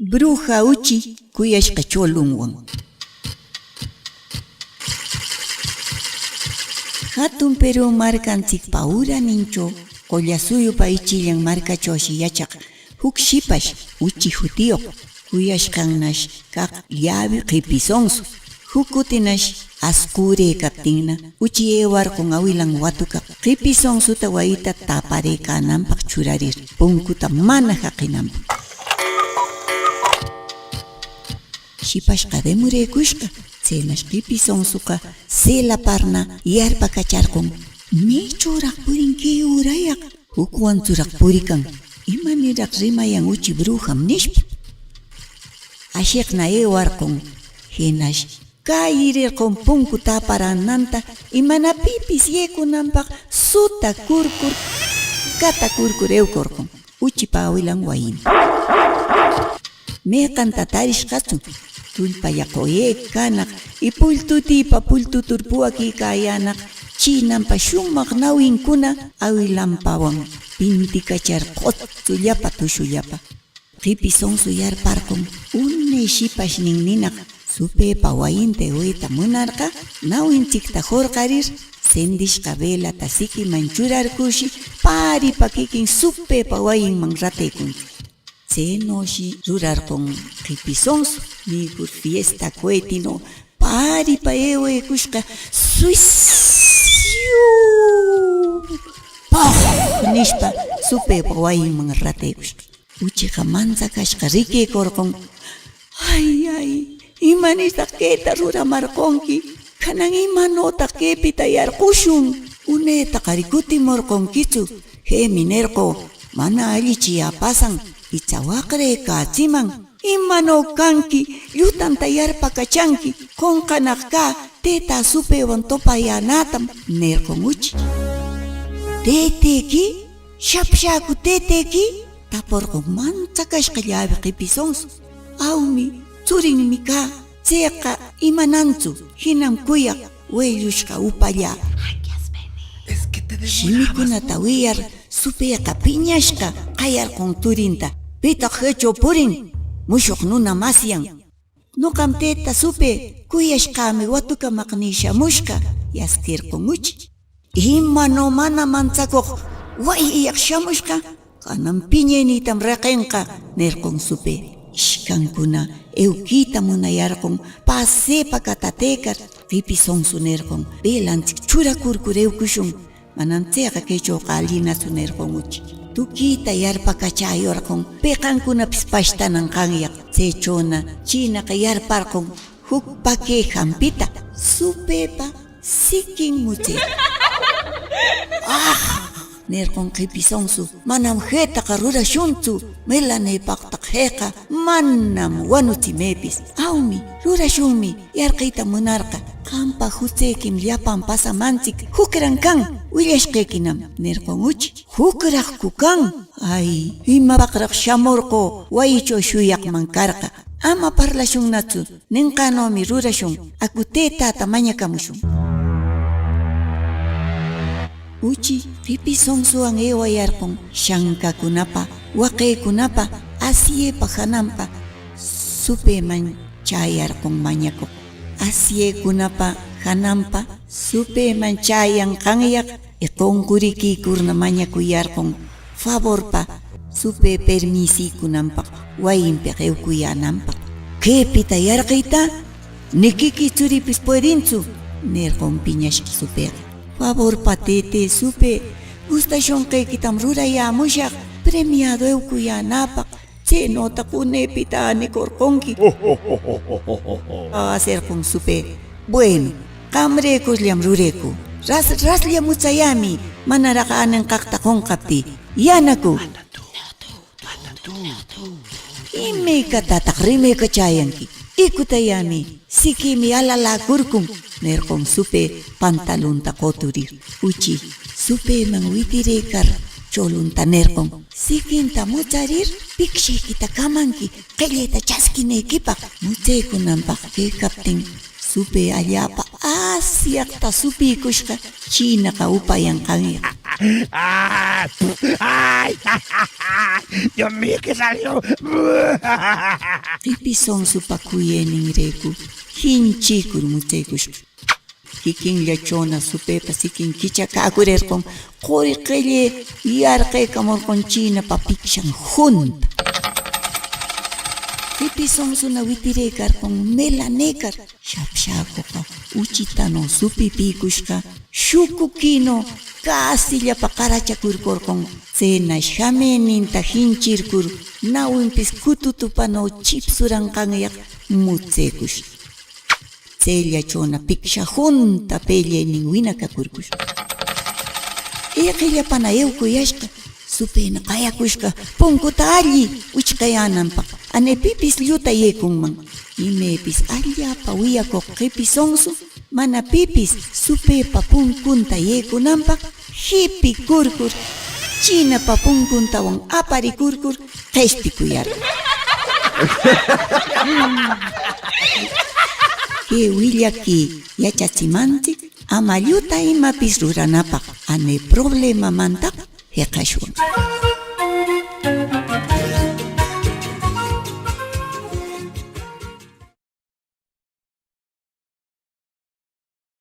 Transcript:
Bruja uchi kuyashqa cholunwan. Hatun Perú markanchikpa uraninchaw, Qullasuyupa ichillan markachawshi yachaq huk shipash uchi hutiyuq, kuyashqannash kaq llavi qipisonso. Huk kutinash asquuraykaptinna uchi aywarqun awilan watukaq qipisonsuta wayita taparaykaananpaq churarir punkuta mana haqinanpaq. Shipashqa demuraykushqa, tsaynash qipisonsuqa celaparna yarpakacharqun, Maychawraq purin kay urayaq? Hukwantsuraq purikan? Imanirraq rimayan uchi brujam nishpa. Ashiqna aywarqun, hinash kayirirqun punku taparananta y mana pipis yaykunanpaq sutakurkur katakurkur aywakurqun uchipa awilan wayinta. Mayqanta tarishqatsu, tullpalla quyaykanaq y pulltutiypa pulltutur puwakiykayanaq chinanpa shumaq nawinkuna awilanpawan pintikachar qutsullapa tushullapa. Qipisonsu yarparqun unay shipashnin ninaq supaypa wayinta aywayta munarqa nawinchikta hurqarir sendishqa velata sikiman churarkurshi paripa kikin supaypa wayinman rataykunchik. Tsënöshi rurarqun qipisonsu niykur fiesta cohetinö paripa ëwëkushqa suisyuu poq nishpa supëpa wayinman ratëkushqa. Uchiqa mantsakashqa rikëkurqun, Ay, ay, imanirtaq këta ruramarqunki? Kanan imanötaq këpita yarqushun? Unëtaqa kutimurqunkitsu, jëmi nirqö, mana allichi yapasan, itsa waqrëkätsiman. Imanö kanki, llutanta yarpakachanki, qonqanaq kä tëtä supëwan topayänätam, nirqun uchi. Tëtëki? Shapshaku tëtëki? Tapurqun mantsakashqa llavi qipisonsu. Awmi, tsurinmi kä, tsëqa imanantsu, hinam kuyaq wëllushqa upällä. Shimikunata wiyar supëqa piñashqa qayarqun turinta, Pitaq këchö purin? Mushoq nuna masyan. Noqam tëta supë, kuyashqämi watukamaqnï shamushqa, yaskirqun uchi. Imanö mana mantsakoq wayiyaq shamushqa, kanan piñënïtam reqinqa, nirqun supë. Ishkankuna ewkïta munayarqun pasëpa katatëkar, pipis sonsu nirqun, Velantsik churakurkur ewkushun, manam tsëqa këchöqa allinatsu nirqun uchi. Tukïta yarpakachäyurqun peqankunapis pashtananqanyaq, tsëchöna chïnaqa yarparqun juk pakë jampita supëpa Sikin mutsë. Ah! Nirqun qipisonsu, manam jëtaqa rurashuntsu, melanëpaqtaq jëqa, manam wanutsimëpis. Awmi, rurashunmi, yarqïta munarqa, qampa jutsëkim llapan pasamantsik, jukran kan, willashqëkinam, nirqun uchi. Jukraqku kan? Ay, imapaqraq shamurqö wayichö shuyaqman karqa! Ama parlashunnatsu, ninqänömi rurashun, aku tëtäta mañakamushun. Uchi qipisonsuwan ëwayarqun shankakunapa, waqëkunapa, asyëpa janampa supëman chäyarqun mañakoq. Asyëkunapa janampa supëman chäyanqanyaq y qonqurikïkurna mañakuyarqun favorpa supë permisïkunampaq wayinpik ewkuyänampaq. Këpita yarqïta ni kiki tsuripis puëdintsu, nirqun piñashqa supëqa. Favorpa tëtë supë, gustashunqëkitam rurayämushaq premiado ewkuyänäpaq, tsënötaq unëpita änikurqunki. Asirqun supë, Bueno, qamrëkurllam rurëkü. Ras raslla mutsayämi manaraq äninqaqta qonqaptï. Yanaku! Imëkatataq rimëkachäyanki? Ikutayämi, sikïmi alaläkurkun! nirqun supë pantalunta qoturir. Uchi, supëman witirëkar cholunta nirqun, Sikinta mutsarir pikshëkita kamanki qellëta chaskinëkipaq. Mutsëkunampaq këkaptin supë alläpa asyaqta supïkushqa chïnaqa upayanqanyaq. ¡Ah! ¡Ay! ¡Dios mío, que salió! Qipi sonsupa kuyëninrëkur jinchikur mutsëkushqa. Kikinllachöna supëpa sikin kichakäkurirqun qori qellë yarqëkamurqun chïnapa pikshan junta. Qipi sonsuna witirëkarqun melanëkar shapshäkuqa uchitanö supipïkushqa shukukïnö cäsillapa qarachakurkurqun. Tsëna shamëninta jinchirkur nawimpis kututupanö chipsuranqanyaq mutsëkushqa. Tsëllachöna piksha junta pelyënin winakakurkushqa. Ëqillapana ewkuyashqa, supëna qayakushqa punkuta alli wichqayänampaq, anë pipis lluta yëkunman. Imëpis alläpa wiyakoq qepi sonsu mana pipis supëpa punkunta yëkunampaq jipikurkur, chïnapa punkuntawan aparikurkur qeshpikuyarqan. Kë willakï yachatsimantsik ama lluta imapis ruranapaq, anë problëmamantaq jeqashwan.